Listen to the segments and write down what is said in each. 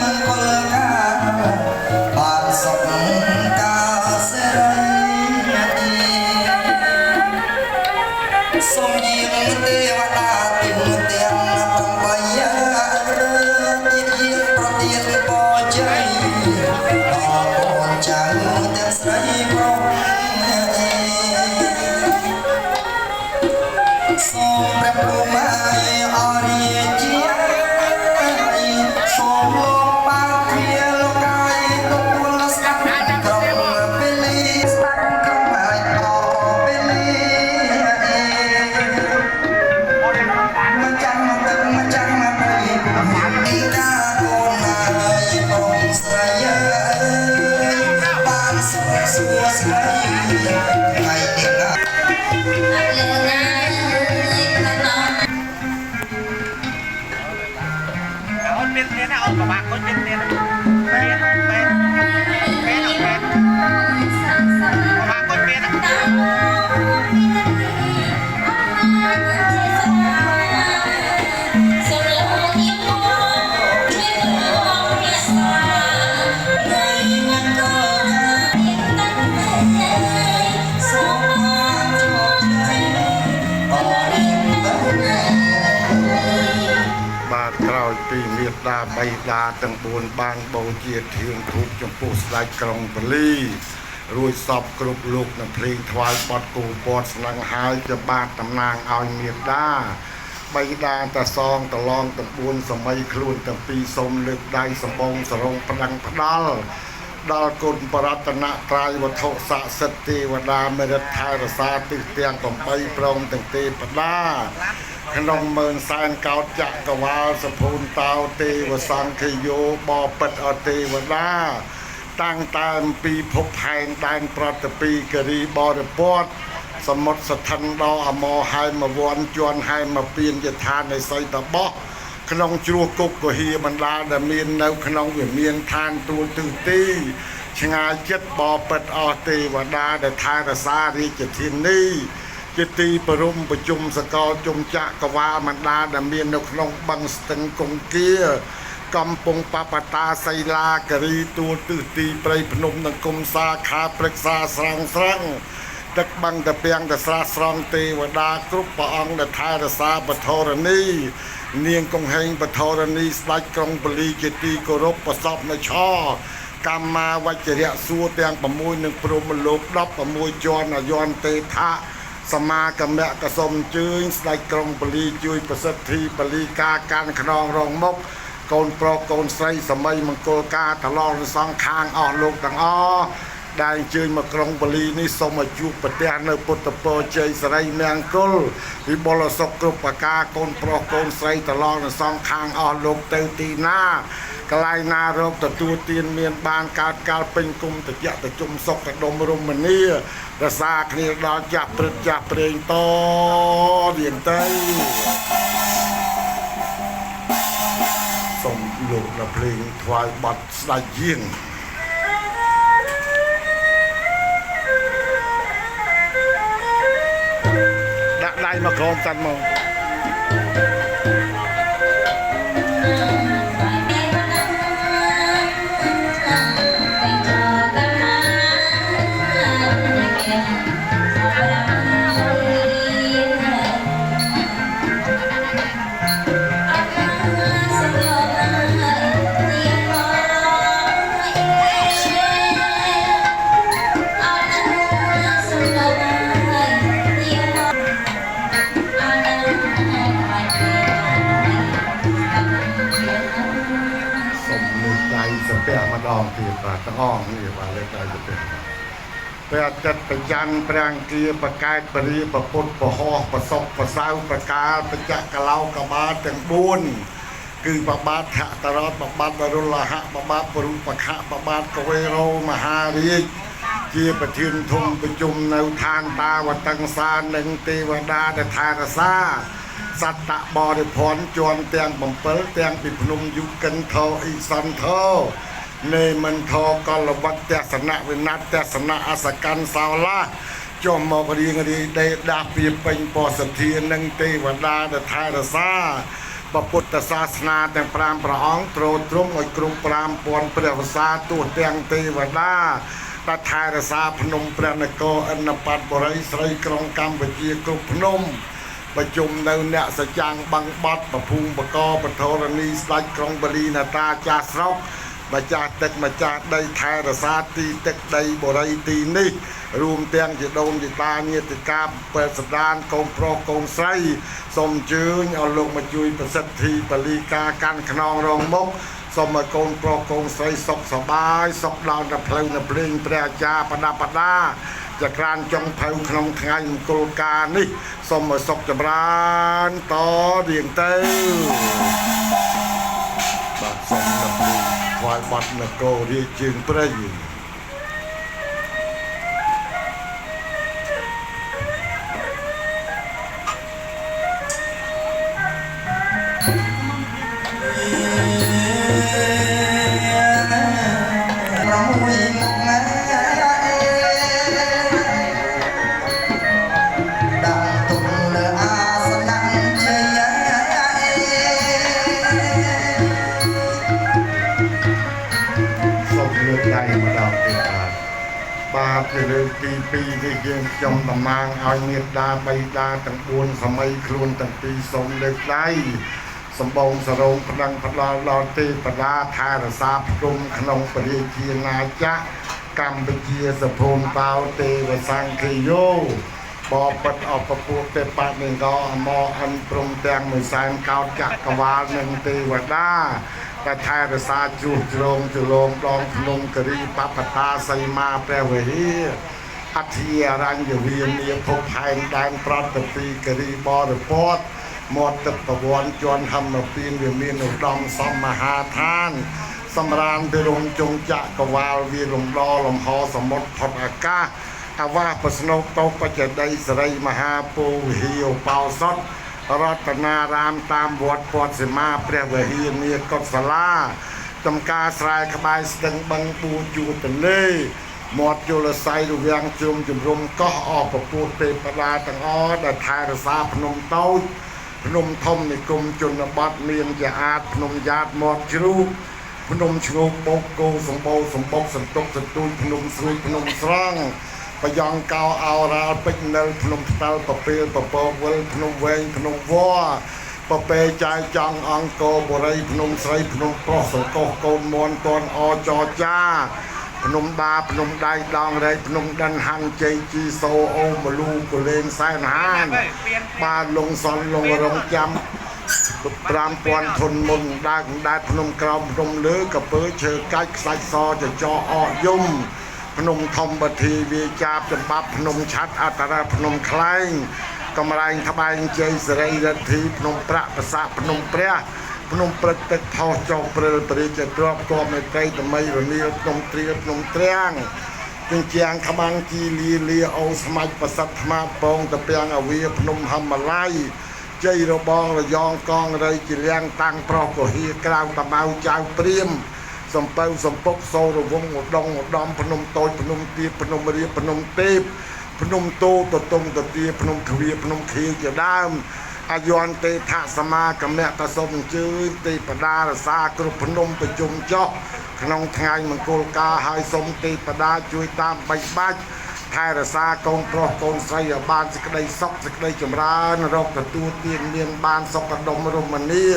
មង្គលការបានសុខកាសេរីសូមយាងទេវតាទិញទាំង8យាងប្រទានពរជ័យដល់កូនចៅទាំងស្រីប្រុសសូមព្រះព្រហ្មអរិយជាសូមលោកបាធាលោកកាយទទួលស្ដាប់ក្រុងពលីស្ដាប់ក្រុងហើយអពលី ម្ចាំងទឹកម្ចាំងដីពីកាកូនណាយកូនស្រីអើយបានសុខសួស្តីថ្ងៃនេះណា អូនមានគ្នាណាអូនពិបាកគុជមានគ្នាណាមានមែនមានអត់មែនពិបាកគុជមាន សូមបានជោគជ័យអរិយ បាទក្រោយពីមេត្តាបៃតាទាំង4បានបូជាធៀងធូបចំពោះស្ដេចក្រុងពលីរួចសពគ្រប់លោកនឹងភ្លេងថ្វាយបត់គោពតស្នឹងហើយจะបាទតំណាងឲ្យមេត្តាបៃតាតសងតឡងទាំង4សម័យខ្លួនទាំងពីរសូមលើកដៃសម្បងសរងផ្ដាំងផ្ដាល់ដល់គុណបរតនត្រ័យវត្ថុស័ក្តិសិទ្ធិទេវតាមេរិតថែរសាទិសទាំង8ព្រមទាំងទេពតា ក្នុងម៉ឺនសែនកោតចក្រវាលសភូនតោទេវសង្ឃយោបពិតអទេវតាតាំងតែអំពីភពផែនដែនប្រតិពីគិរីបរិពតសមុទ្រស្ថិនដល់អមរហែមវ័នជន់ហែមពៀនយថានៃសីតបោះក្នុងជ្រោះគុកកុហៀបណ្ដាដែលមាននៅក្នុងវិមានឋានទួលទិសទីឆ្ងាយចិត្តបពិតអស់ទេវតាដែលថែរក្សារាជធានី ជាទីប្រមប្រជុំសកលជុំចក្រវាលបណ្ដាដែលមាននៅក្នុងបឹងស្ទឹងគង្គាកំពង់បបតាសីលាគិរីទួលទិសទីព្រៃភ្នំនិងគុំសាខាព្រឹក្សាស្រង់ស្រង់ទឹកបឹងតពាំងតស្រះស្រង់ទេវតាគ្រប់ព្រះអង្គដែលថែរក្សាបធរនីនាងកង្ហែងបធរនីស្ដេចក្រុងពលីជាទីគោរពប្រសពនៅឆកម្មាវចរៈសួរទាំង6និងព្រហ្មលោក16ជាន់អយន្តទេថៈសមាគមៈក៏សូមអញ្ជើញស្ដេចក្រុងពលីជួយប្រសិទ្ធិពលីការកាន់ខ្នងរងមុខកូនប្រុសកូនស្រីសម័យមង្គលការថឡងសងខាងអស់លោកទាំងអស់ដែលអញ្ជើញមកក្រុងពលីនេះសូមឲ្យជួបប្រទះនៅពុទ្ធពរជ័យសិរីមង្គលវិបុលសុខគ្រប់ប្រការកូនប្រុសកូនស្រីថឡងសងខាងអស់លោកទៅទីណាកន្លែងណារកទទួលទានមានបានកើតកាលពេញគុំតិចតជុំសុខកដុំរមនារសាគ្នាដល់ចាស់ព្រឹត្តចាស់ព្រេងតរៀងទៅសូមលោកដល់ភ្លេងថ្វាយបទស្ដេចយាងដាក់ដៃមកក្រោមតាន់មក សូមលើកដៃសាពះម្ដងទៀតបាទទាំងអស់នេះបាទលើកដៃសាពះព្រះអាទិត្យប្រច័នព្រះអង្គារបកែតបរិយប្រពុតប្រហោះប្រសុកប្រសៅប្រកាលបច្ចកឡោកបាលទាំង4គឺបបាទថតរតបបាទបរុលហៈបបាទបរុបខៈបបាទកវេរោមហារាជជាប្រធានធំប្រជុំនៅឋានតាវតង្សានិងទេវតាដែលថែរក្សា សត្វបរិភ័ណ្ឌជាន់ទាំង7ទាំងពីភ្នំយុកិនធអ៊ីសន្ធោនេមន្ធោកលវត្តទស្សនៈវិន័តទស្សនៈអសកម្មសោឡាចុះមករៀងរាយដេដាស់ពីពេញពោសធានិងទេវតាដែលថែរក្សា ពុទ្ធសាសនាទាំង5ព្រះអង្គទ្រទ្រង់ឲ្យគ្រប់5000ព្រះវស្សាទោះទាំងទេវតាដែលថែរក្សាភ្នំព្រះនគរឥណបត្តបុរីស្រីក្រុងកម្ពុជាគ្រប់ភ្នំប្រជុំនៅអ្នកសច្ចាំងបឹងបត់ពភូមិបកបធរណីស្ដេចក្រុងបលីណាតាចាស់ស្រុកម្ចាស់ទឹកម្ចាស់ដីថែរក្សាទីទឹកដីបុរីទីនេះរួមទាំងជាដូនជាតាញាតិកាពេទ្យសដានកូនប្រុសកូនស្រីសូមអញ្ជើញឲ្យលោកមកជួយប្រសិទ្ធិពលីការកាន់ខ្នងរងមុខសូមឲ្យកូនប្រុសកូនស្រីសុខសប្បាយសុខដល់តែផ្លូវនៅភ្លេងព្រះអាចារ្យប្រដាប់ប្រដាចក្រានចុងភៅក្នុងថ្ងៃមង្គលការនេះសូមឲ្យសុខចម្រើនតរៀងទៅបាទសូមដល់ភ្លេងថ្វាយបទនគររាជជើងព្រៃ 6មុខណាអេដាក់ទុំលើអាសនៈជ័យអេ សូមលើកដៃម្ដងទៀតបាទបាទជាលើកទី2នេះយើងខ្ញុំតំណាងឲ្យមេត្តាបៃតាទាំង4សម័យខ្លួនទាំងពីរសូមលើកដៃសម្បងសរោងប្តឹងផ្ដល់ដល់ទេពតាថែរក្សាភូមិក្នុងព្រះរាជាណាចក្រកម្ពុជាសភូមិតោទេវសង្ឃយោបបិទ្ធអបពុទេបនិកអមអិនព្រំទាំងមួយសែនកោតចក្រវាលនិងទេវតាតែថែរក្សាជួសជ្រងជលងដងភ្នំគិរីបបតាសីមាព្រះវិហារអធិអរញ្ញវិមាភពផែនដែនប្រតិពីគិរីបរិពតមាត់ទឹកប្រវ័នជន់ហមពៀនវាមានឧត្តមសមហាឋាន សម្រានទៅរំជុងចក្រវាលវាលំដលំហសមុទ្រផុតអាកាសអាវាសប្រស្នោតោបច្ចដីសរីមហាពោវិហាឧបោសថរតនារាមតាមវត្តពតសីមាព្រះវិហារនាកុសលាចំការស្រែក្បែរស្ទឹងបឹងបួជួទន្លេមាត់ជលស័យរវាងជុំជំរុំកោះអស់ពពោះទេពតាទាំងអស់ដែលថែរក្សាភ្នំតូចភ្នំធំនិគមជនបទមានជាអាចភ្នំយ៉ាតមាត់ជ្រូកភ្នំឆ្ងោកបោកគោសម្បូរសម្បុកសន្ទុកសន្ទូចភ្នំស្រួយភ្នំស្រង់ប្រយ៉ងកោអោរ៉ាល់ពេជ្រនិលភ្នំផ្តិលពពេលពពកវិលភ្នំវែងភ្នំវល្លិពពេចែចង់អង្គរបូរីភ្នំស្រីភ្នំប្រុសសង្គោះកូនមន់តនអចចាភ្នំដាភ្នំដៃដងរែកភ្នំដិនហាន់ជ័យជីសូអូមលូកលេងសែនហានបាទលងសនលងរងចាំ5000ធនមុនដើកដែតភ្នំក្រោមភ្នំលើកពើឈើកាច់ខ្សាច់សចចកអកយំភ្នំធំបធីវាចាបចម្បាប់ភ្នំឆាត់អត្តរាភ្នំខ្លែងកំរែងត្បែងជ័យសេរីរិទ្ធីភ្នំប្រាក់ប្រសាភ្នំព្រះភ្នំព្រឹកទឹកថោចុះព្រិលព្រះជាទ្របគមមេត្រីថ្មីរនាលភ្នំត្រៀលភ្នំទ្រាំងជញ្ជាំងខ្បាំងជីលាលាអូស្មាច់ប្រសិទ្ធថ្មពងតពាំងអាវាភ្នំហមលៃជ័យរបងរយងកងរៃជាលៀងតាំងប្រុសកហៀក្រៅតម៉ៅចៅព្រាមសំពៅសំពុកសូរវងឧដងឧត្តមភ្នំតូចភ្នំទាបភ្នំរាបភ្នំទេពភ្នំតូតតុងតទាភ្នំទ្វាភ្នំខៀវជាដើមអាយន្តទេថសមាគមៈតសូមអញ្ជើញទេពតារសាគ្រប់ភ្នំប្រជុំចុះក្នុងថ្ងៃមង្គលការហើយសូមទេពតាជួយតាមបីបាច់ថែរក្សាកូនប្រុសកូនស្រីឲ្យបានសេចក្តីសុខសេចក្តីចម្រើនរកទទួលទានមានបានសុខដុមរមនា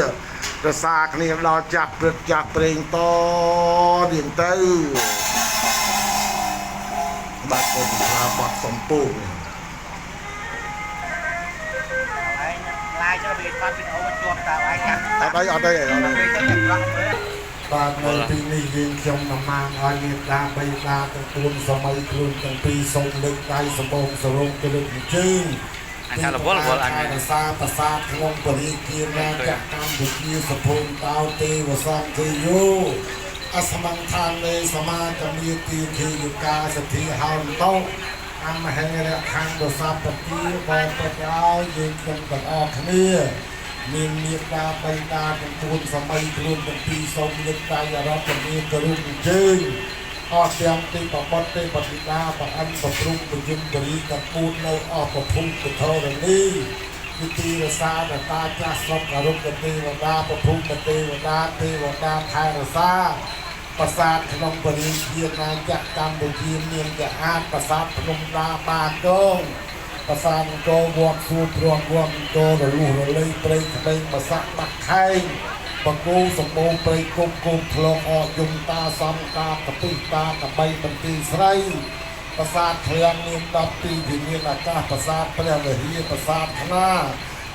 រក្សាគ្នាដល់ចាស់ព្រឹកចាស់ព្រេងតរៀងទៅបាទកូនស្រាបត់សំពូក ឯងឡាយចុះវាថតវីដេអូមកជាប់តើឯងកាន់ អត់អីអត់អីអត់អី ពេលទៅតែប្រក់មើល បាទនៅទីនេះយើងខ្ញុំតំណាងឲ្យមេត្តាបៃតាទាំង4សម័យខ្លួនទាំងពីរសូមលើកដៃសម្បងសរងទៅលើកអញ្ជើញ អញថារវល់រវល់អញ រសាប្រាសាទក្នុងពរិជាណាចក្រកម្ពុជាសភូមិតោទេវសង្ឃយោអសមង្ឋានេសមាគមាទាធិយកាសទ្ធិហោនតោអមហេរខណ្ឌសពតិបបិទ្ធឲ្យយើងខ្ញុំទាំងអស់គ្នាមានមេត្តាបៃតាទាំង4សម័យខ្លួនទាំងពីរសូមលើកដៃអារម្មណ៍នាគោរពអញ្ជើញអស់ទាំងទីបបុត្រទេពធីតាប្រអិនប្រព្រំប្រយមបរិទាំង4នៅអស់ពភុពធរនី ជាទីរសាដតាចាស់ស្រុកអរុបទេវតាពភុទេវតាទេវតាថែរសាប្រាសាទក្នុងពរិជាណាចក្រកម្ពុជាមានជាអាចប្រាសាទភ្នំដាបាកងប្រាសាទអង្គរវត្តសួរព្រំវត្តអង្គររលុះរលីព្រៃក្មេងបសាក់បាក់ខែងបកូសម្បូរព្រៃគប់គប់ធ្លងអកយំតាសំតាកពិតាកបីបន្ទីស្រីប្រាសាទឃ្លាំងមាន12វិមានអាកាសប្រាសាទព្រះវិហារប្រាសាទខ្នា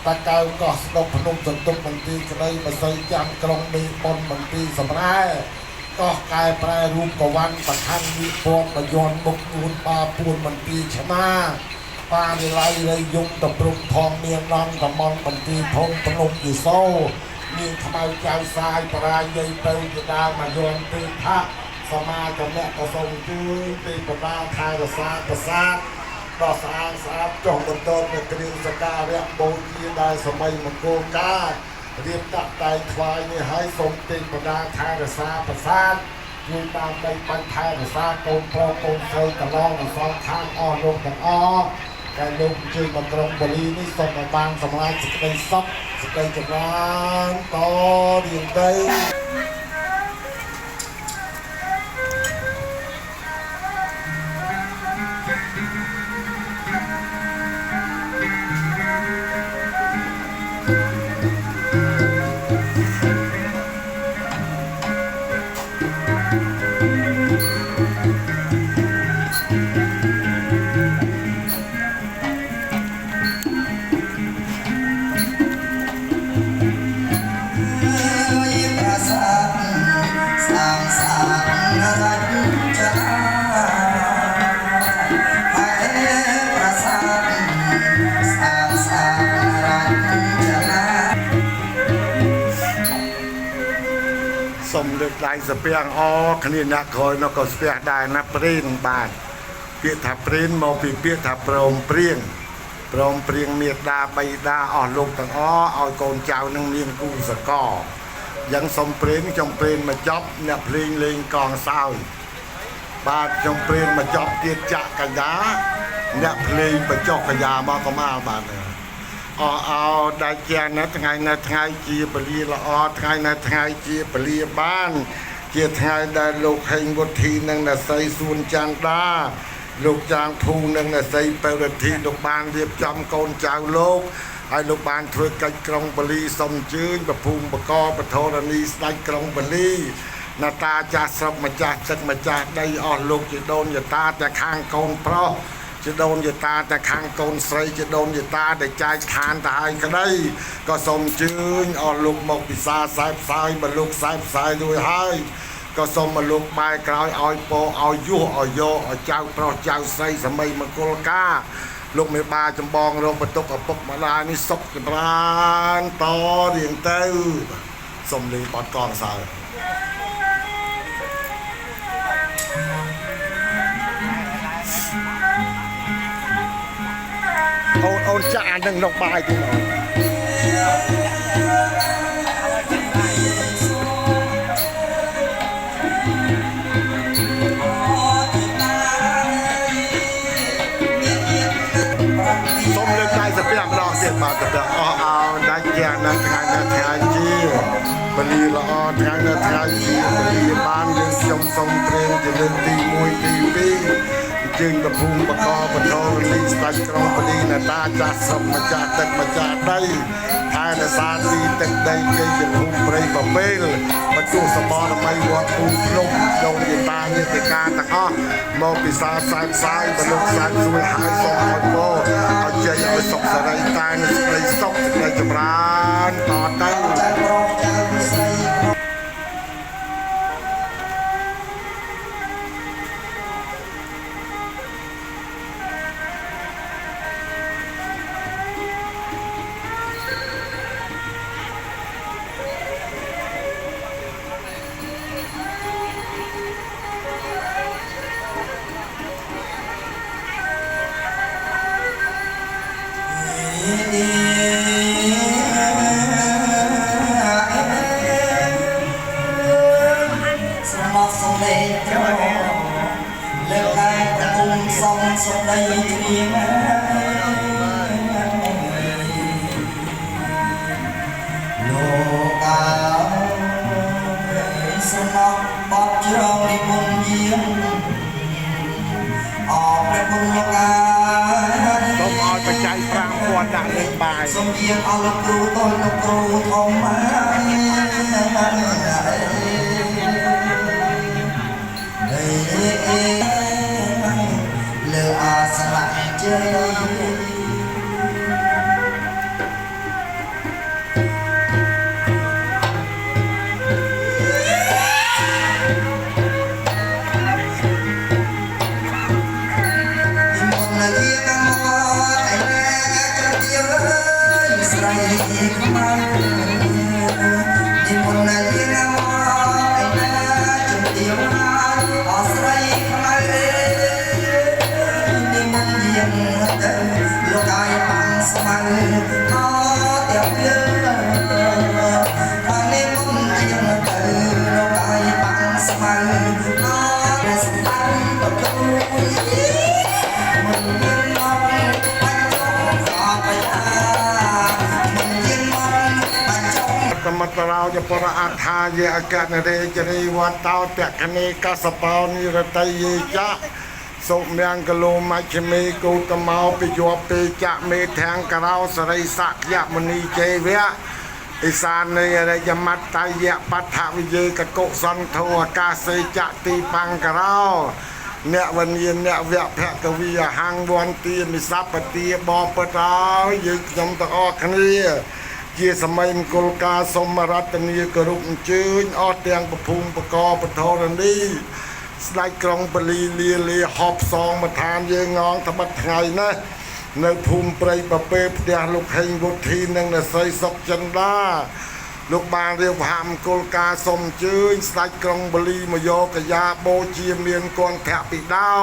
តាកៅកោះស្ដុកភ្នំសន្ទុកបន្ទីក្តីបស័យចាំក្រុងមេប៉ុនបន្ទីសម្រែកោះកែប្រែរូបកវ៉ាន់ប្រខណ្ឌវិពតបយន់មុខនួនបាពួនបន្ទីឆ្មាបារិល័យរៃយំតព្រំថងមាននំតំងបន្ទីធំភ្នំយសោមានខ្មៅចៅសាយបរាយ័យទៅជាដើមមកយន់ទេថៈសមាគមៈក៏សូមជួយទេពតាថែរក្សាប្រាសាទដ៏ស្អាតស្អាតចុះបន្តនៅគ្រឿងសក្ការៈបូជាដែលសម័យមង្គលការរៀបតាក់តែងថ្វាយនេះឲ្យសូមទេពតាថែរក្សាប្រាសាទជួយតាមដីបាញ់ថែរក្សាកូនប្រុសកូនស្រីកន្លងអសងខាងអស់លោកទាំងអស់តែលោកអញ្ជើញមកក្រុងបលីនេះសូមឲ្យបានសម្រេចសេចក្តីសុខសេចក្តីចម្រើនតរៀងទៅ ប្រាសាទសាងសារាជចនាហើយប្រាសាទសាងសារាជចនា សូមលើកដៃស្ពាំងអគ្នាអ្នកក្រោយនោះក៏ស្ពះដែរណាព្រីនបាទពាក្យថាព្រីនមកពីពាក្យថាព្រមព្រៀងព្រមព្រៀងមេដាបៃតាអស់លោកទាំងអស់ឲ្យកូនចៅនឹងមានគូសកលយ៉ាងសូមព្រីនខ្ញុំព្រីនមកចប់អ្នកភ្លេងលេងកងសោយបាទខ្ញុំព្រីនមកចប់ទៀតចាក់កញ្ញាអ្នកភ្លេងបញ្ចុះកញ្ញាមកកុំអាលបាទ អអោដាច់ជានៅថ្ងៃនៅថ្ងៃជាពលាល្អថ្ងៃនៅថ្ងៃជាពលាបាន ជាថ្ងៃដែលលោកហេងវុធីនិងអ្នកស្រីសួនចន្ទាលោកចាងភូនិងអ្នកស្រីពរិទ្ធីលោកបានរៀបចំកូនចៅលោកហើយលោកបានធ្វើកិច្ចក្រុងបាលីសុំជើញប្រភូមិបកបធរណីស្ដេចក្រុងបាលីណតាចាស់ស្រុកម្ចាស់ទឹកម្ចាស់ដីអស់លោកជាដូនយតាតែខាងកូនប្រុស ជាដូនជាតាតែខាងកូនស្រីជាដូនជាតាដែលចែកឋានទៅហើយក្តីក៏សូមជើញអស់លោកមកពិសាខ្សែផ្សាយមកលោកខ្សែផ្សាយរួចហើយក៏សូមមកលោកបែរក្រោយឲ្យពោឲ្យយុះឲ្យយកឲ្យចៅប្រុសចៅស្រីសម័យមង្គលការលោកមេបាចម្បងរងបន្ទុកឪពុកម្ដាយនេះសុខចម្រើនតរៀងទៅសូមលេងបត់កងសើអូនអូនចាក់អានឹងក្នុងបាយទៀតអូន សូមលើកដៃសាពះម្ដងទៀតបាទសាពះអស់អោដាច់ជានៅថ្ងៃនៅថ្ងៃជាពលាល្អថ្ងៃនៅថ្ងៃជាពលាបានយើងខ្ញុំសូមព្រេងជាលើកទី1ទី2អញ្ជើញប្រភូមិបកបធរលីស្ដេចក្រុងពលីណតាចាស់ស្រុកម្ចាស់ទឹកម្ចាស់ដីថែរក្សាទីទឹកដីជ័យភូមិព្រៃប្រពេលបទុះសបរមីវត្តភូមិភ្នំដូនយតាញាតិកាទាំងអស់មកពិសាសែនសាយបលុកសែនសួយហើយសូមឲ្យពោឲ្យជ័យឲ្យសុខសរីតែនៅសេចក្តីសុខសេចក្តីចម្រើនតទៅ ចៅប្រុសចៅស្រី ស្រណោះសំដីត្រលើកដៃប្រគុំសំសំដីច្រៀង បាយ សូមយាងអស់លោកគ្រូតូចលោកគ្រូធំលើអាសនៈជ័យ និមន្តយាងមកឯណាជំទាវអស្រីខ្មៅនិមន្តយាងទៅលោកអាយបាំងស្មៅអទាំងវានិមន្តយាងទៅលោកអាយបាំងស្មៅអព្រះស្ដាំបទូមិនយាងមកបាញ់ចុងអបយា តមតរោយបរអថាយេអកនរេចរីវតោតកនេកសបោនិរតយេចៈសុមង្គលោមជ្ឈមេកោតមោពិយោពេចៈមេធាំងក្រោសរិសក្យមនីជេវៈឥសានេរិយមត្តយៈបដ្ឋវិយេកកុសន្ធោអាកាសេចៈទីបង្ក្រោអ្នកវនីអ្នកវៈភកវីអហង្វន្ទាមិសពទាបបតោយើងខ្ញុំទាំងអស់គ្នាជាសម័យមង្គលការសូមរតនាគោរពអញ្ជើញអស់ទាំងពភូមិបកបធរនីស្ដេចក្រុងពលីលាលាហប់សងមឋានយើងងងត្បិតថ្ងៃនេះនៅភូមិព្រៃប្រពេផ្ទះលោកហេងវុធីនិងអ្នកស្រីសុកចិន្តាលោកបានរៀបហាមង្គលការសូមអញ្ជើញស្ដេចក្រុងបលីមកយកកាយាបូជាមានគន្ធៈពីដោ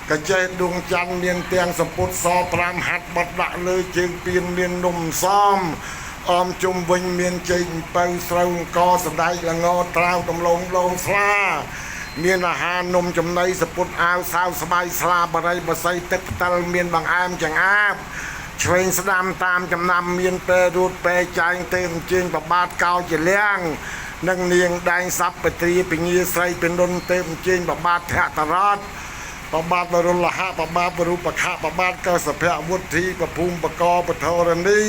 កចេះដួងច័ន្ទមានទាំងសម្ពុតស5ហាត់បត់ដាក់លើជើងពៀនមាននំសំអមជុំវិញមានជ័យអំពៅស្រូវអង្គសណ្ដែកល្ងត្រាវដំឡូងដងស្លាមានអាហារនំចំណីសពុតអាវសាវស្បៃស្លាបរិយបស័យទឹកផ្តិលមានបង្អែមចង្អាបឆ្វេងស្ដាំតាមចំណាំមានពេរូតពេចែងទេអញ្ជើញប្របាទកោជាលៀងនិងនាងដែងសัพពត្រាពញាស្រីពិនុនទេអញ្ជើញប្របាទភតរតប្របាទបរុលហៈប្របាទបរូបខៈប្របាទកសភៈវុធីប្រភូមិបកបធរនី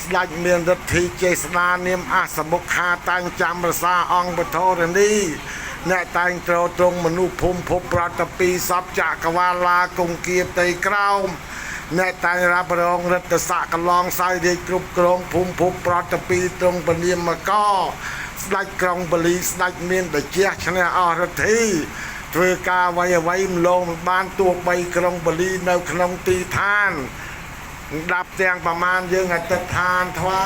ស្ដេចមានរិទ្ធីចេស្តានាមអសមុខាតាំងចាំរសាអង្គបធរនីអ្នកតែងត្រត្រង់មនុស្សភូមិភពប្រតពីសពចក្រវាឡាគង្គៀផ្ទៃក្រោមអ្នកតែងរ៉ាប់រងរិទ្ធស័កកឡងសោយរាជគ្រប់គ្រងភូមិភពប្រតពីត្រង់ពនាមកស្ដេចក្រុងបលីស្ដេចមានបជាឈ្នះអស់រិទ្ធីធ្វើការអ្វីអ្វីម្លងមិនបានទោះបីក្រុងបលីនៅក្នុងទីឋានដាប់ទាំងប្រមាណយើងអតិដ្ឋានថ្វា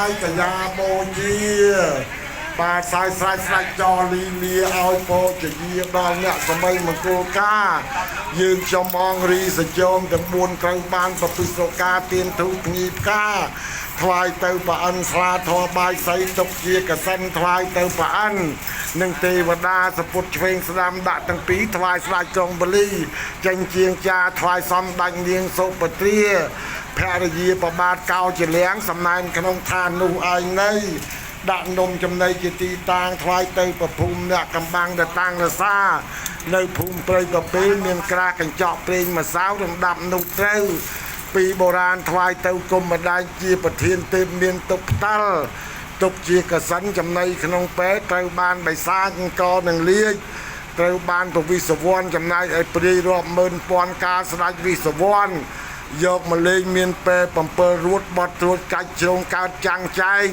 យកយាបូជាបាទសាយស្រេចស្ដេចចលីលាឲ្យពោជយាដល់អ្នកសម័យមង្គលការយើងខ្ញុំអងរីសជងទាំង4ត្រូវបានប្រពិសកាទៀនធូបភ្ញីផ្កាថ្វាយទៅប្រអិនស្លាធរបាយសីទុកជាកសិនថ្វាយទៅប្រអិននិងទេវតាសពុតឆ្វេងស្ដាំដាក់ទាំងពីរថ្វាយស្ដេចក្រុងបាលីចេញជាងចាថ្វាយសំដាច់នាងសុបត្រាភរិយាប្របាទកោជាលៀងសំណែនក្នុងឋាននោះឯងនៃដាក់នំចំណីជាទីតាំងថ្វាយទៅប្រភូមិអ្នកកំបាំងដែលតាំងរសានៅភូមិព្រៃប្រពេលមានក្រាស់កញ្ចក់ប្រេងម្សៅរំដាប់នោះត្រូវពីបុរាណថ្វាយទៅគុំម្ដាយជាប្រធានទេពមានទុកផ្តិលទុកជាកសិនចំណីក្នុងពេត្រូវបានបិសាចកនឹងលាជត្រូវបានពវិសវ័នចំណែកឲ្យព្រាយរាប់ម៉ឺនពាន់កាលស្ដេចវិសវ័នយកមកលេងមានពេ7រួតបត់ត្រួតកាច់ជ្រុងកើតចាំងចែង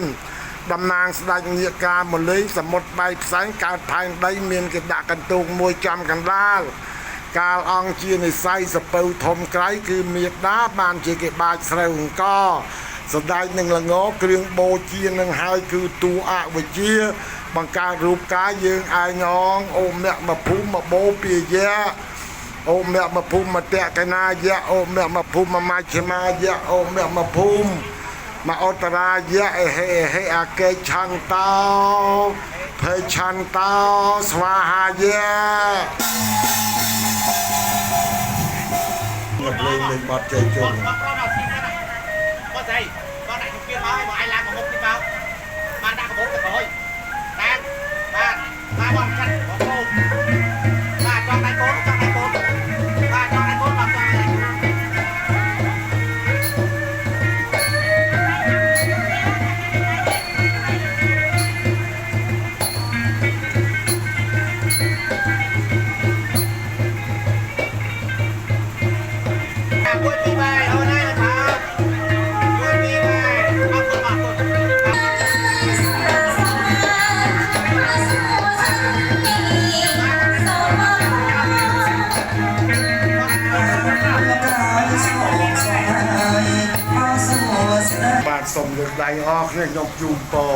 តំណាងស្ដេចនាការមកលេងសមុទ្របែកផ្សែងកើតផែនដីមានគេដាក់កន្ទូងមួយចំកណ្ដាលកាលអង្គជានិស័យសពៅធំក្រៃគឺមេដាបានជាគេបាចស្រូវអង្គស្ដេចនឹងល្ងគ្រឿងបូជានឹងហើយគឺតួអវិជ្ជាបង្កើតរូបកាយយើងឯងអងអូមៈមភូមិបូពាយៈអូមៈមភូមិមតកណាយៈអូមៈមភូមិមជ្ឈិមាយៈអូមៈមភូមិមអតរាយៈអេហេអេហេអកេឆន្តោភេឆន្តោស្វាហាយៈភ្លេងលេងបទជ័យជុំ បងប្រុសដល់ស៊ីណាបងស្រីបងដាក់ជំពានមកឲ្យបងឯងឡើងមកមុខនេះមកបានដាក់កំពុងទៅក្រោយតាបាទបាទបងកាត់បងកូនបាទចង់ដៃកូនចង់ដៃកូនបាទចង់ដៃកូនបាទចង់ដៃ ស់គ្នាខ្ញុំជូនពរ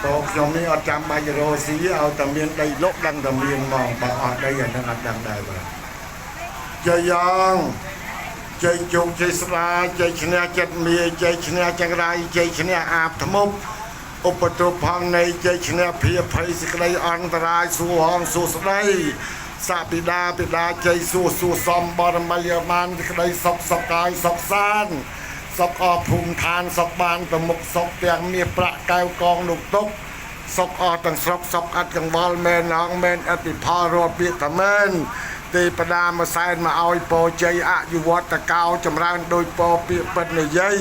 ពរខ្ញុំនេះអត់ចាំបាច់រកស៊ីឲ្យតែមានដីលុកដឹងតែមានហ្មងបើអស់ដីអានឹងអត់ដឹងដែរបាទជ័យយ៉ាងជ័យជោគជ័យស្ដាយជ័យឈ្នះចិត្តមាជ័យឈ្នះចង្រៃជ័យឈ្នះអាបធ្មប់ឧបទ្រពផងនៃជ័យឈ្នះភាភ័យសេចក្តីអន្តរាយសួរហងសួស្តីសាពិដាពិដាជ័យសួរសួរសំបរមីឲ្យបានសេចក្តីសុខសុខកាយសុខសានសុខអស់ភូមិឋានសុខបានប្រមុខសុខទាំងមាសប្រាក់កែវកងលោកទុកសុខអស់ទាំងស្រុកសុខអត់កង្វល់មែនហងមែនអតិផលរាល់ពាក្យថាមែនទេពដាមកសែនមកឲ្យពរជ័យអយុវត្តកោចម្រើនដោយពរពាក្យពិតនិយាយ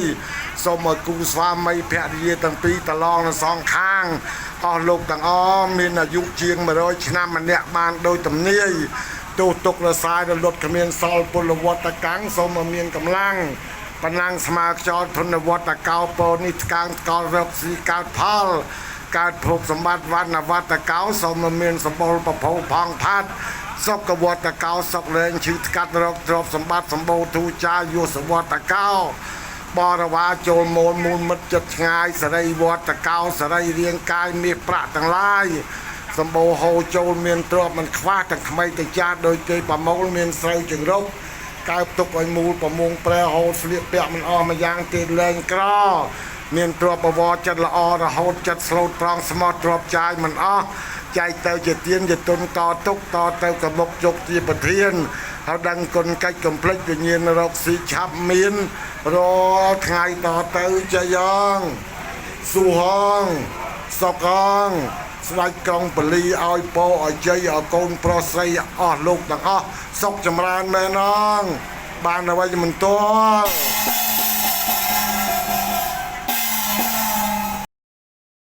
សូមឲ្យគូស្វាមីភរិយាទាំងពីរតឡងនៅសងខាងអស់លោកទាំងអស់មានអាយុជាង100ឆ្នាំម្នាក់បានដោយទំនាយទោះទុករសាយរលត់គ្មានសល់ពលវត្តកាំងសូមឲ្យមានកម្លាំងប៉ុណ្ណឹងស្មើខ្យល់ធនវត្តកោពរនេះថ្កើងថ្កល់រកស៊ីកើតផលកើតភោគសម្បត្តិវណ្ណវត្តកោសូមឲ្យមានសម្បុរប្រភោផងផាត់សុខវត្តកោសុខលែងឈឺថ្កាត់រកទ្រព្យសម្បត្តិសម្បូរទូចាយុសវត្តកោបរិវារចូលមូលមូលមិត្តចិត្តឆ្ងាយសរីវត្តកោសរីរាងកាយមាសប្រាក់ទាំងឡាយសម្បូរហូរចូលមានទ្រព្យមិនខ្វះទាំងក្មេងទាំងចាស់ដោយគេប្រមូលមានស្រូវចង្រុកកើបទុកឲ្យមូលប្រមងប្រែហូរស្លៀកពាក់មិនអស់មួយយ៉ាងទេលែងក្រមានទ្រព្យបវរចិត្តល្អរហូតចិត្តស្លូតត្រង់ស្មោះទ្រព្យចាយមិនអស់ចែកទៅជាទៀនជាទុនតទុកតទៅកមុកជោគជាប្រធានហើយដឹងគុណកិច្ចកំភ្លេចវិញ្ញាណរកស៊ីឆាប់មានរាល់ថ្ងៃតទៅជ័យងស៊ូហងសុកងស្ដេចក្រុងពលីឲ្យពោឲ្យជ័យឲ្យកូនប្រុសស្រីអស់លោកទាំងអស់សុខចម្រើនមែនអងបានអ្វីមិនទាល់។